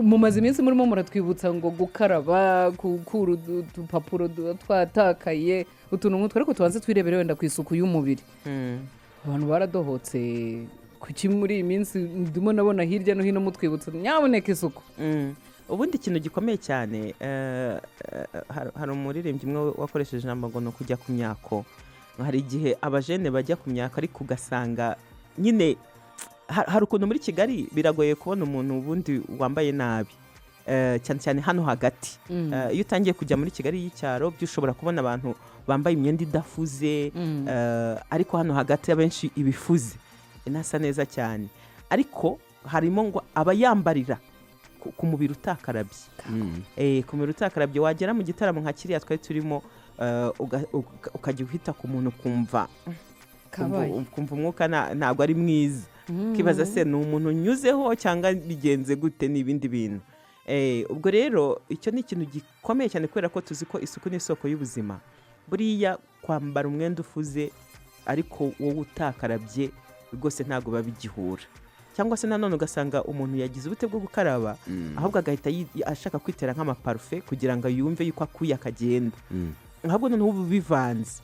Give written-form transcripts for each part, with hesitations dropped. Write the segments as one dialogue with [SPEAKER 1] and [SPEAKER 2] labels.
[SPEAKER 1] Mumaze iminsi murimo muratwibutsa ngo gukaraba, gukura udupapuro twatakaye, utuntu nk'utwo, ariko tubanze twirebere wenda ku isuku y'umubiri. Abantu baradohotse. Kuki muri iyi minsi ndimo nabona hirya no hino mutwibutsa nyamuneka isuku?
[SPEAKER 2] Ubundi ikintu gikomeye cyane, hari umuririmbyi umwe wakoresheje ijambo ngo ni ukujya ku myako. Hari igihe abajene bajya ku myako, ariko ugasanga nyine hari ukuntu muri Kigali biragoye kubona umuntu ubundi wambaye nabi, cyane cyane hano hagati. Iyo utangiye kujya muri Kigali y'icyaro byo ushobora kubona abantu bambaye imyenda idafuze, ariko hano hagati abenshi ibifuze, inasa neza cyane, ariko harimo ngo abayambarira ku mubiri utakarabye. Ku mubiri utakarabye, wagera mu gitaramo nka kiriya twari turimo, ukajya uhita ku muntu ukumva
[SPEAKER 1] Kabaye.
[SPEAKER 2] ukumva umwuka ntabwo ari mwiza, ukibaza se ni umuntu unyuzeho cyangwa bigenze gute n'ibindi bintu. Ubwo rero icyo ni ikintu gikomeye cyane, kubera ko tuzi ko isuku ni isoko y'ubuzima. Buriya kwambara umwenda ufuze ariko wowe utakarabye rwose ntabwo biba bigihura. Cyangwa se nanone ugasanga umuntu yagize ubute bwo gukaraba, ahubwo agahita ashaka kwitera nk'amaparufe kugira ngo yumve yuko akuye akagenda. Ahubwo noneho ubu bivanze,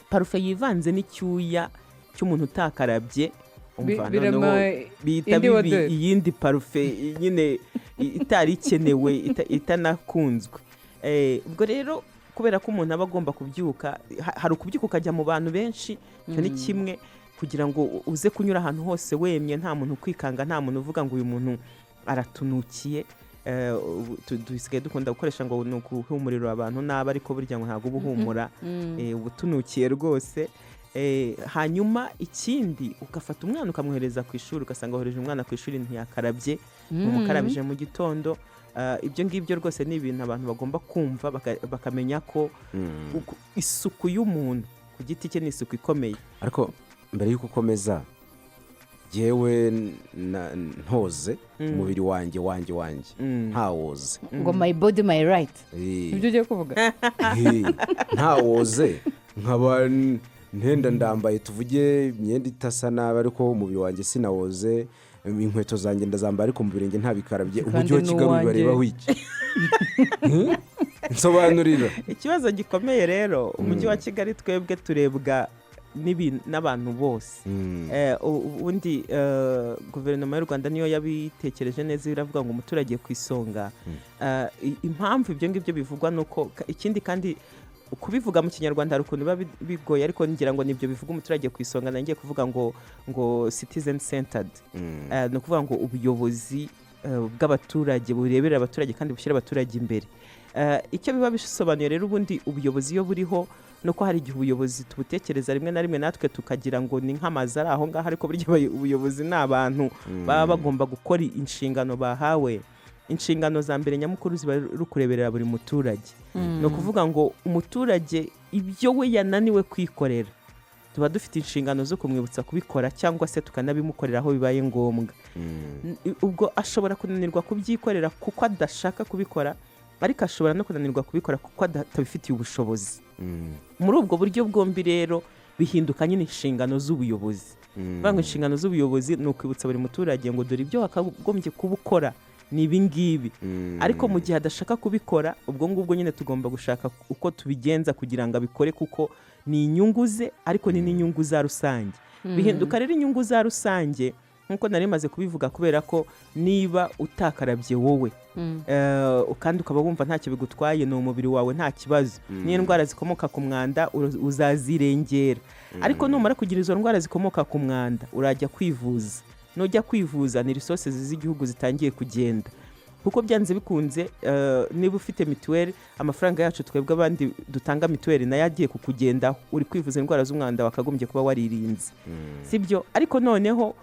[SPEAKER 2] parufe yivanze n'icyuya cy'umuntu utakarabye, umva
[SPEAKER 1] Birema
[SPEAKER 2] noneho bihita
[SPEAKER 1] indi
[SPEAKER 2] biba
[SPEAKER 1] odeur.
[SPEAKER 2] iyindi parufe nyine itari ikenewe, itanakunzwe. Ubwo rero kubera ko umuntu aba agomba kubyuka, hari ukubyuka ukajya mu bantu benshi, icyo ni kimwe, kugira ngo uze kunyura ahantu hose wemye, nta muntu ukwikanga, nta muntu uvuga ngo uyu muntu aratunukiye. Ubu dusigaye dukunda gukoresha ngo ni ukuhumurira abantu nabi, ariko burya ngo ntabwo uba uhumura, uba utunukiye rwose. Hanyuma ikindi, ugafata umwana ukamwohereza ku ishuri, ugasanga wohereje umwana ku ishuri ntiyakarabye, umukarabije mu gitondo. Ibyo ngibyo rwose ni ibintu abantu bagomba kumva, bakamenya ko isuku y'umuntu ku giti cye ni isuku ikomeye.
[SPEAKER 3] Ariko mbere y'uko ukomeza, jyewe ntoze umubiri wanjye ntawoze.
[SPEAKER 1] Ngo "my body, my right". Ibyo ugiye kuvuga.
[SPEAKER 3] Ntawoze, nkaba ntenda ndambaye, tuvuge imyenda itasa nabi, ariko umubiri wanjye sinawoze, inkweto zanjye ndazambaye ariko mu birenge ntabikarabye.
[SPEAKER 1] Kandi
[SPEAKER 3] Umujyi wa Kigali
[SPEAKER 1] n'uwanjye.
[SPEAKER 3] ubarebaho iki? Nsobanurira.
[SPEAKER 2] Ikibazo gikomeye rero, Umujyi wa Kigali twebwe turebwa n'abantu bose. Ubundi guverinoma y'u Rwanda niyo yabitekereje neza, iravuga ngo umuturage ku isonga. Impamvu ibyo ngibyo bivugwa ni uko ikindi kandi kubivuga mu Kinyarwanda hari ukuntu biba bigoye, ariko ngira ngo nibyo bivuga umuturage ku isonga. Nangiye kuvuga ngo citizen centered. Ni ukuvuga ngo ubuyobozi bw'abaturage, bureberera abaturage kandi bushyira abaturage imbere. Icyo biba bisobanuye rero ubundi ubuyobozi iyo buriho, ni uko hari igihe ubuyobozi tubutekereza rimwe na rimwe natwe tukagira ngo ni nk'amazu ari aho ngaho, ariko burya ubuyobozi ni abantu baba bagomba gukora inshingano bahawe. Inshingano za mbere nyamukuru ziba ari ukureberera buri muturage. Ni ukuvuga ngo umuturage ibyo we yananiwe kwikorera, tuba dufite inshingano zo kumwibutsa kubikora cyangwa se tukanabimukorera aho bibaye ngombwa. Ubwo ashobora kunanirwa kubyikorera kuko adashaka kubikora, ariko ashobora no kunanirwa kubikora kuko atabifitiye ubushobozi. Muri ubwo buryo bwombi rero bihinduka nyine inshingano z'ubuyobozi. Kuvuga ngo inshingano z'ubuyobozi ni ukwibutsa buri muturage ngo dore ibyo wakagombye kuba ukora ni ibi ngibi, ariko mu gihe adashaka kubikora, ubwo ngubwo nyine tugomba gushaka uko tubigenza kugira ngo abikore, kuko ni inyungu ze, ariko ni n'inyungu za rusange. Bihinduka rero inyungu za rusange nk'uko nari maze kubivuga, kubera ko niba utakarabye wowe, kandi ukaba wumva ntacyo bigutwaye, ni umubiri wawe, nta kibazo, n'indwara zikomoka ku mwanda uzazirengera. Ariko numara kugira izo ndwara zikomoka ku mwanda, urajya kwivuza. Nujya kwivuza, ni resources z'igihugu zitangiye kugenda, kuko byanze bikunze, niba ufite mituweli, amafaranga yacu twebwe abandi dutanga mituweli nayo agiye kukugendaho uri kwivuza indwara z'umwanda wakagombye kuba waririnze, sibyo? Ariko noneho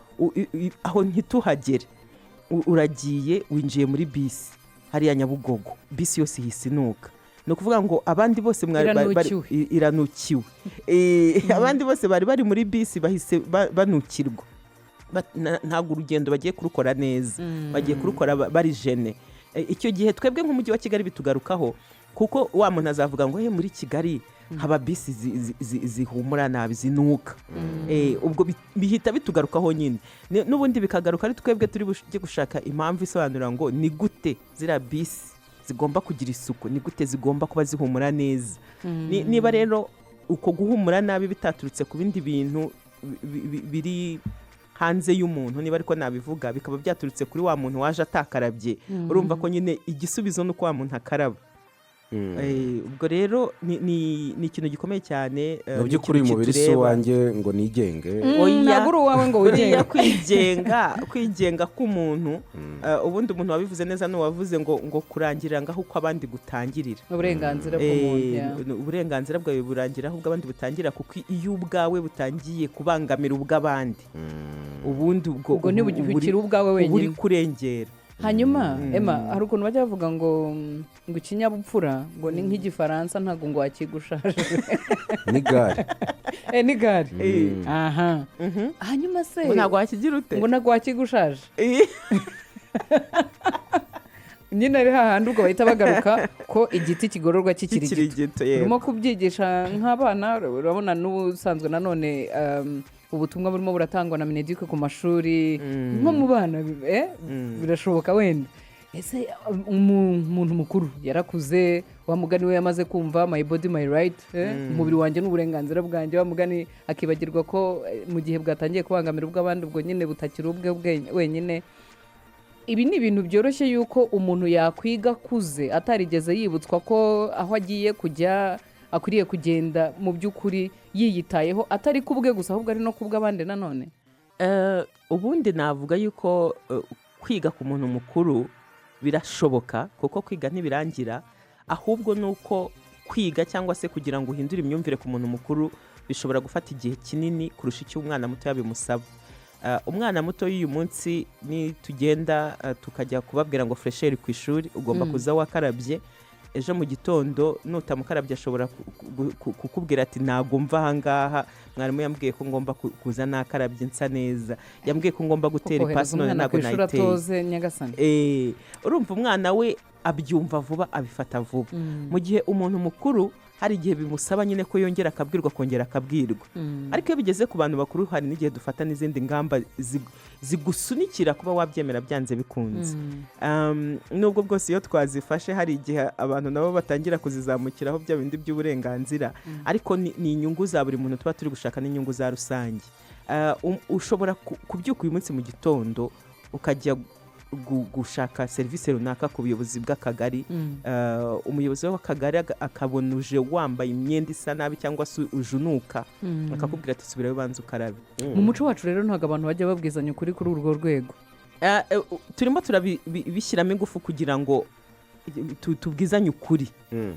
[SPEAKER 2] aho ntituhagere. Uragiye winjiye muri bisi hariya Nyabugogo, bisi yose ihise inuka. Ni ukuvuga ngo abandi bose
[SPEAKER 1] Iranukiwe.
[SPEAKER 2] Iranukiwe. Abandi bose bari bari muri bisi bahise banukirwa. Ntabwo urugendo bagiye kurukora neza, bagiye kurukora bari gêné. Icyo gihe twebwe nk'Umujyi wa Kigali bitugarukaho, kuko wa muntu azavuga ngo he muri Kigali. Haba bisi zihumura nabi, zinuka. Ubwo bihita bitugarukaho nyine. N'ubundi bikagaruka ari twebwe turi bujye gushaka impamvu isobanura ngo ni gute ziriya bisi zigomba kugira isuku, ni gute zigomba kuba zihumura neza. Niba rero uko guhumura nabi bitaturutse ku bindi bintu biri hanze y'umuntu, niba ariko nabivuga, bikaba byaturutse kuri wa muntu waje atakarabye, urumva ko nyine igisubizo ni uko wa muntu akaraba. Ubwo rero ni ikintu gikomeye cyane,
[SPEAKER 3] Mu
[SPEAKER 2] ni
[SPEAKER 3] by'ukuri
[SPEAKER 2] ikintu
[SPEAKER 3] uyu mubiri si
[SPEAKER 2] kitureba.
[SPEAKER 3] uwanjye ngo nigenge.
[SPEAKER 2] Oya.
[SPEAKER 1] Ntabwo uri uwawe ngo
[SPEAKER 2] Buriya
[SPEAKER 1] wigenge.
[SPEAKER 2] Kwigenga k'umuntu, ubundi umuntu wabivuze neza ni uwavuze ngo kurangirira ngaho uko abandi gutangirira.
[SPEAKER 1] Uburenganzira bw'umuntu, yeah.
[SPEAKER 2] Uburenganzira bwawe burangira aho ubw'abandi butangira, kuko iyo ubwawe butangiye kubangamira ubw'abandi, ubundi ubwo
[SPEAKER 1] Ubwo ntibukiri ubwawe
[SPEAKER 2] uba uri
[SPEAKER 1] wenyine.
[SPEAKER 2] kurengera.
[SPEAKER 1] Hanyuma Emma, hari ukuntu bajya bavuga ngo ikinyabupfura ngo ni nk'Igifaransa, ntabwo ngo wakigushaje.
[SPEAKER 3] N'igare.
[SPEAKER 1] N'igare, aha. Hanyuma se
[SPEAKER 2] Ngo ntabwo wakigira ute?
[SPEAKER 1] Ngo ntabwo wakigushaje. Nyine ari hahandi ubwo bahita bagaruka ko igiti kigororwa kikiri
[SPEAKER 2] Kikiri
[SPEAKER 1] gito.
[SPEAKER 2] gito, yego.
[SPEAKER 1] Urimo kubyigisha nk'abana, urabona n'ubusanzwe nanone ubutumwa burimo buratangwa na MINEDUC ku mashuri, nko mu bana birashoboka wenda. Ese umuntu mukuru yarakuze, wa mugani we yamaze kumva "my body, my right", umubiri wanjye n'uburenganzira bwanjye, wa mugani akibagirwa ko mu gihe bwatangiye kubangamira ubw'abandi, ubwo nyine butakiri ubwe wenyine. Ibi ni ibintu byoroshye yuko umuntu yakwiga akuze atarigeze yibutswa ko aho agiye kujya akwiriye kugenda mu by'ukuri yiyitayeho, atari ku bwe gusa, ahubwo ari no ku bw'abandi nanone?
[SPEAKER 2] Ubundi navuga yuko kwiga ku muntu mukuru birashoboka, kuko kwiga ntibirangira. Ahubwo ni uko kwiga cyangwa se kugira ngo uhindure imyumvire ku muntu mukuru bishobora gufata igihe kinini kurusha icyo umwana muto yabimusaba. Umwana muto y'uyu munsi nitugenda tukajya kubabwira ngo fraîcheur ku ishuri ugomba kuza wakarabye, ejo mu gitondo nutamukarabye ashobora kukubwira ati: "Ntabwo mva ahangaha, mwarimu yambwiye ko ngomba kuza nakarabye, nsa neza, yambwiye ko ngomba gutera
[SPEAKER 1] Kohereza
[SPEAKER 2] ipasi, none
[SPEAKER 1] umwana ku
[SPEAKER 2] ntabwo
[SPEAKER 1] ishuri
[SPEAKER 2] nayiteye."
[SPEAKER 1] atoze, nyagasani.
[SPEAKER 2] Urumva umwana we abyumva vuba, abifata vuba, mu gihe umuntu mukuru hari igihe bimusaba nyine ko yongera akabwirwa, akongera akabwirwa. Ariko iyo bigeze ku bantu bakuru, hari n'igihe dufata n'izindi ngamba zigusunikira kuba wabyemera byanze bikunze. Nubwo bwose iyo twazifashe hari igihe abantu nabo batangira kuzizamukiraho bya bindi by'uburenganzira, ariko ni inyungu za buri muntu tuba turi gushaka n'inyungu za rusange. Ushobora kubyuka uyu munsi mu gitondo ukajya gushaka serivisi runaka ku buyobozi bw'akagari, umuyobozi w'akagari akabona uje wambaye imyenda isa nabi cyangwa se ujunuka, akakubwira ati: "Subirayo ubanza ukarabe."
[SPEAKER 1] Mu muco wacu rero ntabwo abantu bajya babwizanya ukuri kuri urwo rwego.
[SPEAKER 2] Turimo turabishyiramo ingufu kugira ngo tubwizanye ukuri,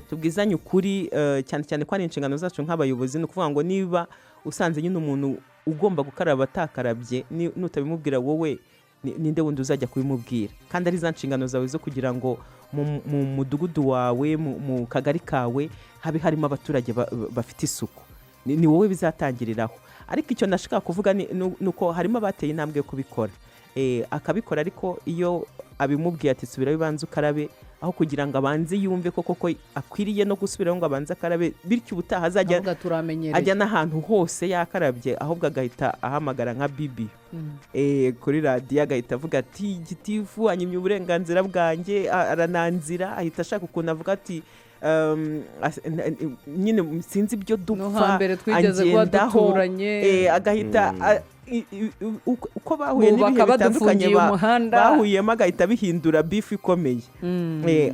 [SPEAKER 2] tubwizanye ukuri, cyane cyane ko ari inshingano zacu nk'abayobozi. Ni ukuvuga ngo niba usanze nyine umuntu ugomba gukaraba atakarabye, nutabimubwira wowe, ninde wundi uzajya kubimubwira, kandi ari za nshingano zawe zo kugira ngo mu mudugudu wawe, mu kagari kawe habe harimo abaturage bafite isuku? Ni wowe bizatangiriraho. Ariko icyo nashaka kuvuga ni uko harimo abateye intambwe yo kubikora. Akabikora, ariko iyo abimubwiye ati: "Subirayo ubanze ukarabe", aho kugira ngo abanze yumve ko koko akwiriye no gusubirayo ngo abanze akarabe, bityo ubutaha azajya
[SPEAKER 1] Ahubwo turamenyereye.
[SPEAKER 2] ajya n'ahantu hose yakarabye, ahubwo agahita ahamagara nka bibi kuri radiyo, agahita avuga ati: "Gitifu anyimye uburenganzira bwanjye, arananzira." Ahita ashaka ukuntu avuga ati nyine sinzi ibyo
[SPEAKER 1] No
[SPEAKER 2] dupfa,
[SPEAKER 1] hambere twigeze kuba
[SPEAKER 2] angendaho."
[SPEAKER 1] duturanye.
[SPEAKER 2] Agahita uko bahuye n'ibihe
[SPEAKER 1] Bubaka
[SPEAKER 2] bitandukanye
[SPEAKER 1] badufungiye umuhanda.
[SPEAKER 2] bahuyemo, agahita bihindura beef ikomeye.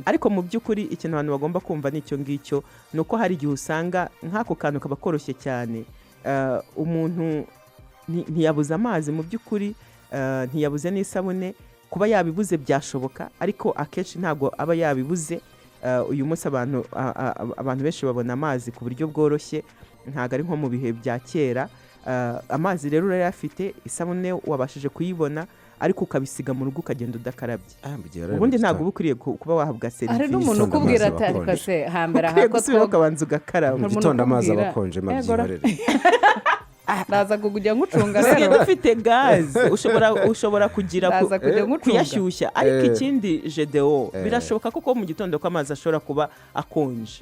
[SPEAKER 2] Ariko mu by'ukuri ikintu abantu bagomba kumva ni icyo ngicyo, ni uko hari igihe usanga nk'ako kantu kaba koroshye cyane. Umuntu ntiyabuze amazi mu by'ukuri, ntiyabuze n'isabune. Kuba yabibuze byashoboka, ariko akenshi ntabwo aba yabibuze. Uyu munsi abantu benshi babona amazi ku buryo bworoshye, ntabwo ari nko mu bihe bya kera. Amazi rero urayafite, isabune wabashije kuyibona, ariko ukabisiga mu rugo ukagenda udakarabye.
[SPEAKER 3] Ah, mu gihe yari ari
[SPEAKER 2] Ubundi
[SPEAKER 3] mu
[SPEAKER 2] ntabwo
[SPEAKER 3] gitondo.
[SPEAKER 2] uba ukwiriye kuba wahabwa
[SPEAKER 1] Hari
[SPEAKER 2] serivisi.
[SPEAKER 1] n'umuntu
[SPEAKER 3] Gitondo
[SPEAKER 1] ukubwira
[SPEAKER 3] amazi
[SPEAKER 1] ati:
[SPEAKER 3] aba
[SPEAKER 1] "Ariko
[SPEAKER 3] akonje.
[SPEAKER 1] se hambere
[SPEAKER 2] Ukwiye
[SPEAKER 1] aha ko
[SPEAKER 2] gusubiraho ukabanza ugakaraba."
[SPEAKER 3] Mu
[SPEAKER 1] Hari umuntu
[SPEAKER 3] gitondo amazi aba
[SPEAKER 1] ukubwira,
[SPEAKER 3] akonje,
[SPEAKER 1] Ego.
[SPEAKER 3] mabyihorere.
[SPEAKER 1] Ndaza kujya ngucunga
[SPEAKER 2] Dusigaye
[SPEAKER 1] rero.
[SPEAKER 2] dufite gaze, ushobora kugira
[SPEAKER 1] Ndaza kujya ngucunga.
[SPEAKER 2] kuyashyushya. Ariko ikindi, Gedeon, birashoboka ko mu gitondo ko amazi ashobora kuba akonje,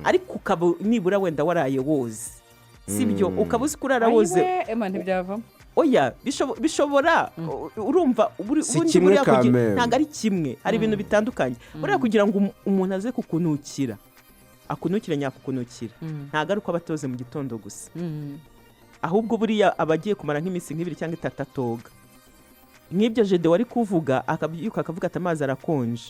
[SPEAKER 2] ariko ukaba nibura wenda waraye woze, sibyo? Ukaba uzi ko urara woze.
[SPEAKER 1] Ayiwe, Emma, ntibyavamo.
[SPEAKER 2] Oya, bishobora, urumva,
[SPEAKER 3] Si
[SPEAKER 2] ubundi
[SPEAKER 3] kimwe
[SPEAKER 2] buriya
[SPEAKER 3] kameme.
[SPEAKER 2] Ntabwo ari kimwe, hari ibintu bitandukanye. Buriya kugira ngo umuntu aze kukunukira, akunukire nyakukunukira, ntabwo ari uko aba atoze mu gitondo gusa, ahubwo buriya aba agiye kumara nk'iminsi nk'2 cyangwa 3 atoga. Nk'ibyo Gedeon wari kuvuga, akabyuka akavuga ati: "Amazi arakonje."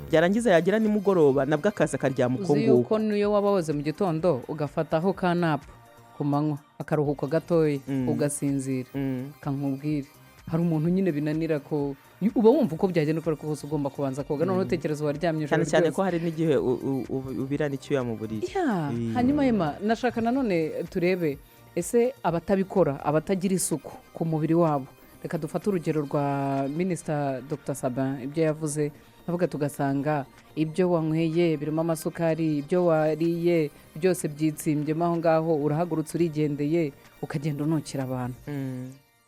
[SPEAKER 2] Byarangiza yagera nimugoroba nabwo akaza akaryama uko
[SPEAKER 1] Uzi
[SPEAKER 2] nguko.
[SPEAKER 1] yuko niyo waba woze mu gitondo, ugafataho ka nap ku manywa, akaruhuko gatoya, ugasinzira, kankubwire, hari umuntu nyine binanira ko uba wumva uko byagenda uko ariko kose ugomba kubanza koga. Noneho utekereza uwaryamye ijoro
[SPEAKER 2] Cyane cyane
[SPEAKER 1] ryose.
[SPEAKER 2] ko hari n'igihe ubirana icyuya mu buriri.
[SPEAKER 1] Hanyuma Emma, nashaka nanone turebe ese abatabikora, abatagira isuku ku mubiri wabo. Reka dufate urugero rwa Minisita Dr Sabin, ibyo yavuze avuga, tugasanga ibyo wanyweye birimo amasukari, ibyo wariye byose byitsimbyemo aho ngaho, urahagurutse urigendeye, ukagenda unukira abantu.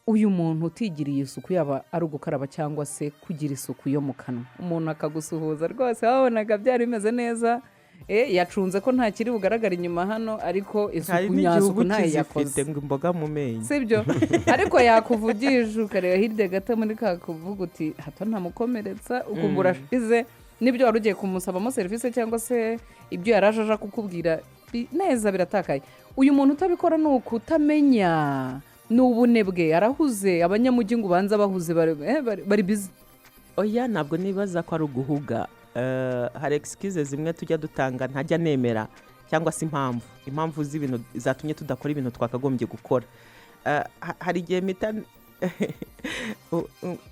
[SPEAKER 1] Uyu muntu utigiriye isuku, yaba ari ugukaraba cyangwa se kugira isuku yo mu kanwa, umuntu akagusuhuza rwose wabonaga byari bimeze neza, yacunze ko nta kiri bugaragara inyuma hano, ariko
[SPEAKER 2] Hari
[SPEAKER 1] isuku
[SPEAKER 2] n'igihe
[SPEAKER 1] nyasuku
[SPEAKER 2] uba
[SPEAKER 1] ntayo
[SPEAKER 2] ukizifite
[SPEAKER 1] yakoze.
[SPEAKER 2] ngo imboga mu menyo.
[SPEAKER 1] Sibyo? Ariko yakuvugisha ukareba hirya gato muri ka kuvuga uti: "Hato ntamukomeretsa." Ukumva urashize n'ibyo wari ugiye kumusabamo serivisi cyangwa se ibyo yari aje aje kukubwira neza biratakaye. Uyu muntu utabikora ni ukutamenya, ni ubunebwe, arahuze. Abanyamujyi ngo ubanza bahuze, bari busy.
[SPEAKER 2] Oya, ntabwo nibaza ko ari uguhuga. Hari excuse zimwe tujya dutanga ntajya nemera, cyangwa se impamvu z'ibintu zatumye tudakora ibintu twakagombye gukora. Hari igihe mpita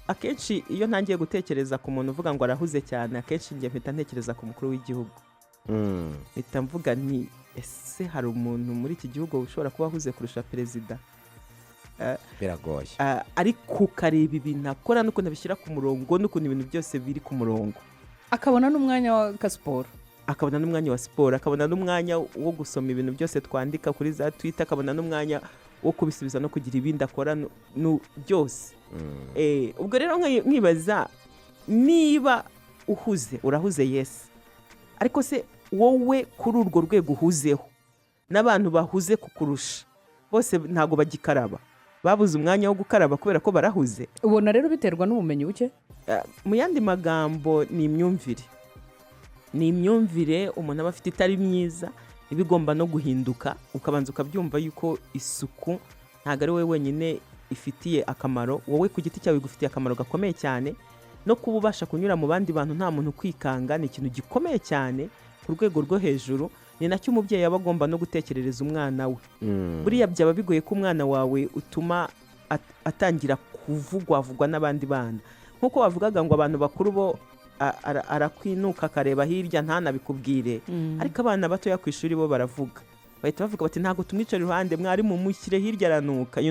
[SPEAKER 2] akenshi iyo ntangiye gutekereza ku muntu uvuga ngo arahuze cyane, akenshi njye mpita ntekereza ku mukuru w'igihugu. Mpita mvuga nti: "Ese hari umuntu muri iki gihugu ushobora kuba ahuze kurusha perezida?"
[SPEAKER 3] Biragoye.
[SPEAKER 2] Ariko ukareba ibintu akora n'ukuntu abishyira ku murongo n'ukuntu ibintu byose biri ku murongo.
[SPEAKER 1] Akabona n'umwanya wa ka siporo.
[SPEAKER 2] Akabona n'umwanya wa siporo, akabona n'umwanya wo gusoma ibintu byose twandika kuri za Twitter, akabona n'umwanya wo kubisubiza no kugira ibindi akora byose. Ubwo rero nkibaza niba uhuze, urahuze, yes, ariko se wowe kuri urwo rwego uhuzeho n'abantu bahuze kukurusha bose ntabwo bagikaraba, babuze umwanya wo gukaraba kubera ko barahuze?
[SPEAKER 1] Ubona rero biterwa n'ubumenyi buke.
[SPEAKER 2] Mu yandi magambo, ni imyumvire, ni imyumvire umuntu aba afite itari myiza, iba igomba no guhinduka. Ukabanza ukabyumva yuko isuku ntabwo ari wowe wenyine ifitiye akamaro, wowe ku giti cyawe igufitiye akamaro gakomeye cyane. No kuba ubasha kunyura mu bandi bantu nta muntu ukwikanga ni ikintu gikomeye cyane ku rwego rwo hejuru. Ni nacyo umubyeyi aba agomba no gutekerereza umwana we. Buriya byaba bigoye ko umwana wawe utuma atangira kuvugwavugwa n'abandi bana, nk'uko wavugaga ngo abantu bakuru bo arakwinuka akareba hirya ntanabikubwire, ariko abana batoya ku ishuri bo baravuga, bahita bavuga bati: "Ntabwo tumwicara iruhande, mwarimu mushyire hirya, aranuka."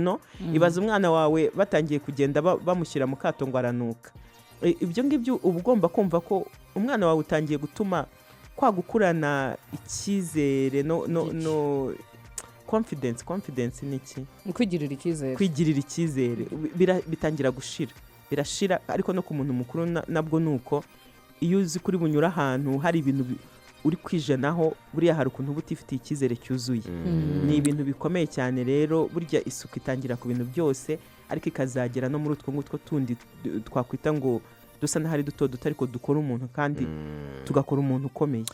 [SPEAKER 2] Ibaza umwana wawe batangiye kugenda bamushyira mu kato ngo aranuka. Ibyo ngibyo uba ugomba kumva ko umwana wawe utangiye gutuma kwa gukurana icyizere no confidence. Confidence ni iki?
[SPEAKER 1] Kwigirira icyizere.
[SPEAKER 2] Kwigirira icyizere bitangira gushira, birashira. Ariko no ku muntu mukuru nabwo ni uko. Iyo uzi kuri bunyura ahantu hari ibintu uri kwijanaho, buriya hari ukuntu uba utifitiye icyizere cyuzuye. Ni ibintu bikomeye cyane rero. Burya isuku itangira ku bintu byose, ariko ikazagera no muri utwo ngutwo tundi twakwita ngo dusa n'ahari duto duto, ariko dukora umuntu kandi tugakora umuntu ukomeye.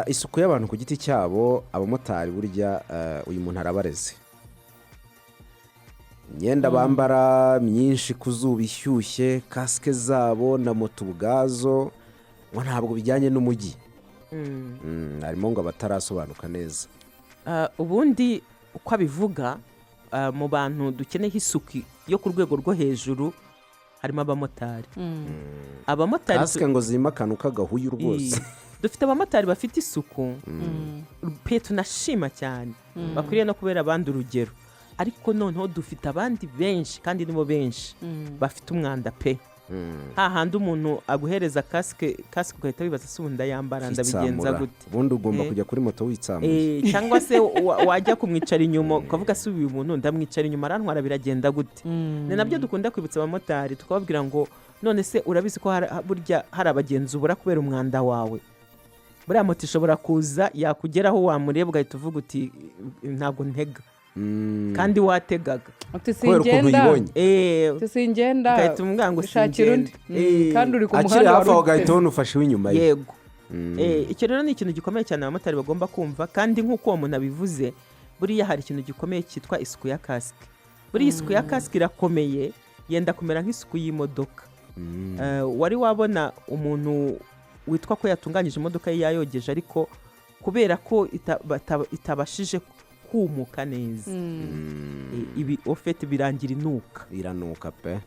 [SPEAKER 3] Isuku y'abantu ku giti cyabo, abamotari burya, uyu muntu arabareze. Imyenda bambara myinshi ku zuba ishyushye, kasike zabo na moto ubwazo, ngo ntabwo bijyanye n'umujyi. Harimo ngo abatarasobanuka neza.
[SPEAKER 2] Ubundi uko abivuga, mu bantu dukeneye isuku yo ku rwego rwo hejuru harimo abamotari. Abamotari
[SPEAKER 3] Kasike ngo zirimo akantu k'agahuyu rwose.
[SPEAKER 2] Dufite abamotari bafite isuku pe, tunashima cyane, bakwiriye no kubera abandi urugero. Ariko noneho dufite abandi benshi, kandi nibo benshi bafite umwanda pe. Hahandi umuntu aguhereza kasike, kasike ugahita wibaza: "Se ubu ndayambara, ndabigenza
[SPEAKER 3] Kwitsamura.
[SPEAKER 2] gute?"
[SPEAKER 3] Ubundi ugomba kujya kuri moto witsamuye.
[SPEAKER 2] Cyangwa se wajya kumwicara inyuma ukavuga: "Se uyu muntu ndamwicara inyuma arantwara, biragenda gute?" Ni nabyo dukunda kwibutsa abamotari, tukababwira ngo: "None se urabizi ko burya hari abagenzi ubura kubera umwanda wawe? Buriya moto ishobora kuza, yakugeraho wamureba ugahita uvuga uti: 'Ntabwo ntega,' kandi wategaga."
[SPEAKER 1] Uti
[SPEAKER 3] Kubera ukuntu
[SPEAKER 1] singenda.
[SPEAKER 3] uyibonye.
[SPEAKER 1] Uti singenda.
[SPEAKER 2] Ugahita umubwira ngo
[SPEAKER 1] Shakira undi.
[SPEAKER 2] singenda.
[SPEAKER 1] Kandi uri ku
[SPEAKER 3] Akiri
[SPEAKER 1] muhanda
[SPEAKER 3] hafi
[SPEAKER 1] wari
[SPEAKER 3] aho ugahita
[SPEAKER 1] uteze.
[SPEAKER 3] ubona ufashe uw'inyuma ye.
[SPEAKER 2] Yego. Icyo rero ni ikintu gikomeye cyane abamotari bagomba kumva. Kandi nk'uko uwo muntu abivuze, buriya hari ikintu gikomeye cyitwa isuku ya kasike. Buriya isuku ya kasike irakomeye, yenda kumera nk'isuku y'imodoka. Wari wabona umuntu witwa ko yatunganyije imodoka ye, yayogeje, ariko kubera ko itabashije kumuka neza, ibi ofete birangira inuka.
[SPEAKER 3] Iranuka pe.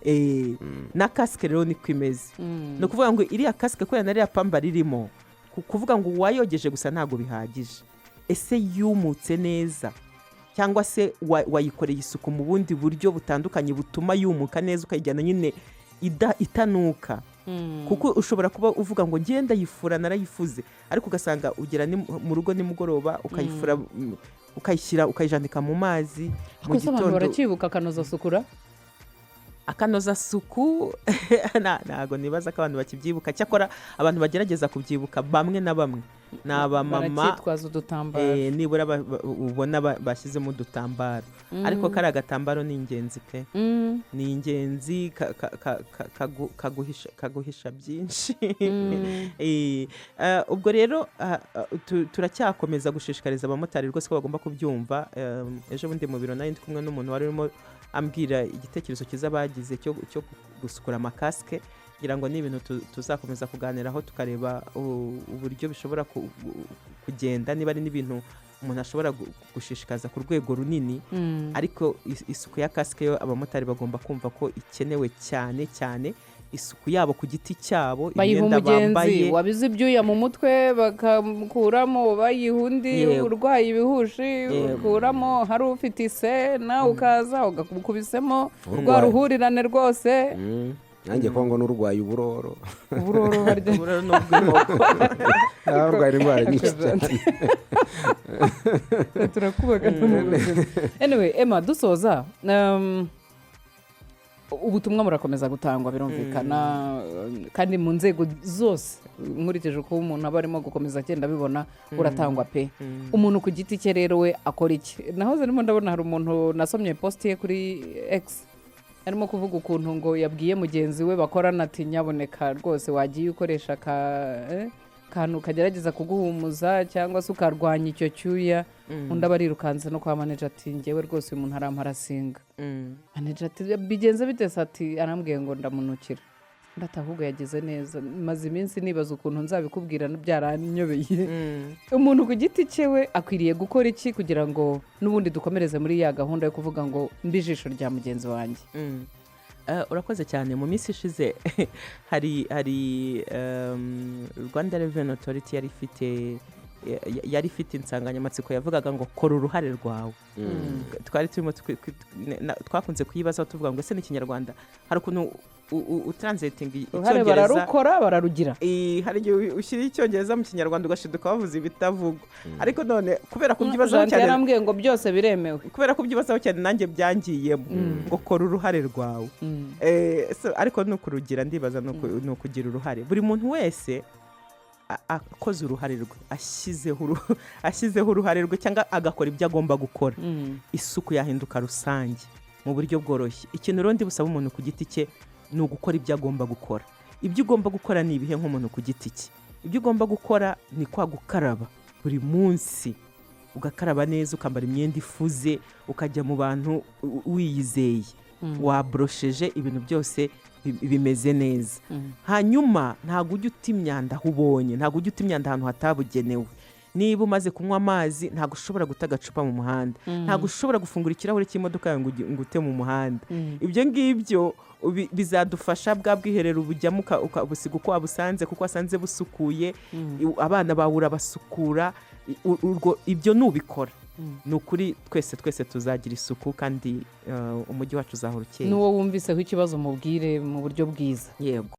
[SPEAKER 2] Na kasike rero niko imeze. Ni ukuvuga ngo iriya kasike, kubera na ririya pamba ririmo, kuvuga ngo wayogeje gusa ntabwo bihagije. Ese yumutse neza, cyangwa se wayikoreye isuku mu bundi buryo butandukanye butuma yumuka neza, ukayijyana nyine itanuka? Kuko ushobora kuba uvuga ngo ngenda yifura, narayifuze, ariko ugasanga ugera mu rugo nimugoroba ukayifura, ukayishyira, ukayijandika mu mazi mu
[SPEAKER 1] Ariko se abantu
[SPEAKER 2] gitondo.
[SPEAKER 1] baracyibuka akanozasukura?
[SPEAKER 2] Akanozasuku, ntago nibaza ko abantu bakibyibuka. Cyakora abantu bagerageza kubyibuka bamwe na bamwe ni abamama.
[SPEAKER 1] Baracyitwaza udutambaro.
[SPEAKER 2] Nibura ubona bashyizemo udutambaro, ariko kariya agatambaro ni ingenzi pe. Ni ingenzi, kaguhisha byinshi. Ubwo rero turacyakomeza gushishikariza abamotari rwose ko bagomba kubyumva. Ejo bundi mu biro nari ndi kumwe n'umuntu wari urimo ambwira igitekerezo cyiza bagize cyo gusukura amakasike. Ngira ngo ni ibintu tuzakomeza kuganiraho, tukareba uburyo bishobora kugenda, niba ari n'ibintu umuntu ashobora gushishikaza ku rwego runini. Ariko isuku ya kasike yo, abamotari bagomba kumva ko ikenewe cyane cyane, isuku yabo ku giti cyabo,
[SPEAKER 1] Bayiha
[SPEAKER 2] imyenda
[SPEAKER 1] umugenzi
[SPEAKER 2] bambaye.
[SPEAKER 1] wabize ibyuya mu mutwe bakamukuramo, bayiha undi urwaye ibihushi ukuramo, hari ufite ise, nawe ukaza ugakubisemo rwa ruhurirane rwose.
[SPEAKER 3] Nanjye ko ngo n'urwaye uburoro.
[SPEAKER 1] Uburoro barya.
[SPEAKER 2] Uburoro ni ubw'inkoko.
[SPEAKER 3] Arwaye indwara nyinshi cyane.
[SPEAKER 1] Turakubaga no mu buzima. Anyway, Emma, dusoza, ubutumwa murakomeza gutangwa birumvikana, kandi mu nzego zose, nkurikije uko umuntu aba arimo gukomeza agenda abibona, uratangwa pe. Umuntu ku giti cye rero we akora iki? Nahoze ndimo ndabona hari umuntu nasomye post ye kuri X, arimo kuvuga ukuntu ngo yabwiye mugenzi we bakorana ati: "Nyaboneka rwose, wagiye ukoresha ka kantu kagerageza kuguhumuza cyangwa se ukarwanya icyo cyuya." Undi aba arirukanse no kwa manager ati: "Ngewe rwose uyu muntu aramparasinga." Manager ati: "Bigenze bite se?" Ati: "Arambwiye ngo ndamunukira." Undi ati: "Ahubwo yagize neza, maze iminsi nibaza ukuntu nzabikubwira byaranyobeye." Umuntu ku giti cye we akwiriye gukora iki kugira ngo n'ubundi dukomereze muri ya gahunda yo kuvuga ngo mbe ijisho rya mugenzi wanjye?
[SPEAKER 2] Urakoze cyane. Mu minsi ishize hari Rwanda Revenue Authority yari ifite insanganyamatsiko yavugaga ngo "Kora uruhare rwawe". Twari turimo twakunze kuyibazaho, tuvuga ngo: "Ese ni Ikinyarwanda?" Hari ukuntu utranslatinga
[SPEAKER 1] Uruhare
[SPEAKER 2] Icyongereza.
[SPEAKER 1] Bararukora, bararugira.
[SPEAKER 2] Hari igihe ushyira Icyongereza mu Kinyarwanda ugashiduka wavuze ibitavugwa. Ariko none kubera kubyibazaho
[SPEAKER 1] Janti
[SPEAKER 2] cyane,
[SPEAKER 1] yarambwiye ngo byose biremewe.
[SPEAKER 2] kubera kubyibazaho cyane, nanjye byangiyemo ngo "Kora uruhare rwawe". So, ariko ni ukurugira, ndibaza ni ukugira uruhare. Buri muntu wese akoze uruhare rwe, ashyizeho uruhare rwe cyangwa agakora ibyo agomba gukora, isuku yahinduka rusange mu buryo bworoshye. Ikintu rero ndi busaba umuntu ku giti cye ni ugukora ibyo agomba gukora. Ibyo ugomba gukora ni ibihe nk'umuntu ku giti cye? Ibyo ugomba gukora ni kwa gukaraba buri munsi, ugakaraba neza, ukambara imyenda ifuze, ukajya mu bantu wiyizeye, waborosheje, ibintu byose bimeze neza. Hanyuma ntabwo ujya uta imyanda aho ubonye, ntabwo ujya uta imyanda ahantu hatabugenewe. Niba umaze kunywa amazi, ntabwo ushobora guta agacupa mu muhanda, ntabwo ushobora gufungura ikirahure cy'imodoka yawe ngo ute mu muhanda. Ibyo ngibyo bizadufasha. Bwa bwiherero bujyamo ukabusiga uko wabusanze, kuko wasanze busukuye. Abana bawe urabasukura. Ibyo nubikora, ni ukuri twese twese tuzagira isuku kandi umujyi wacu uzahora ukeye.
[SPEAKER 1] N'uwo wumviseho ikibazo, mubwire mu buryo bwiza.
[SPEAKER 2] Yego.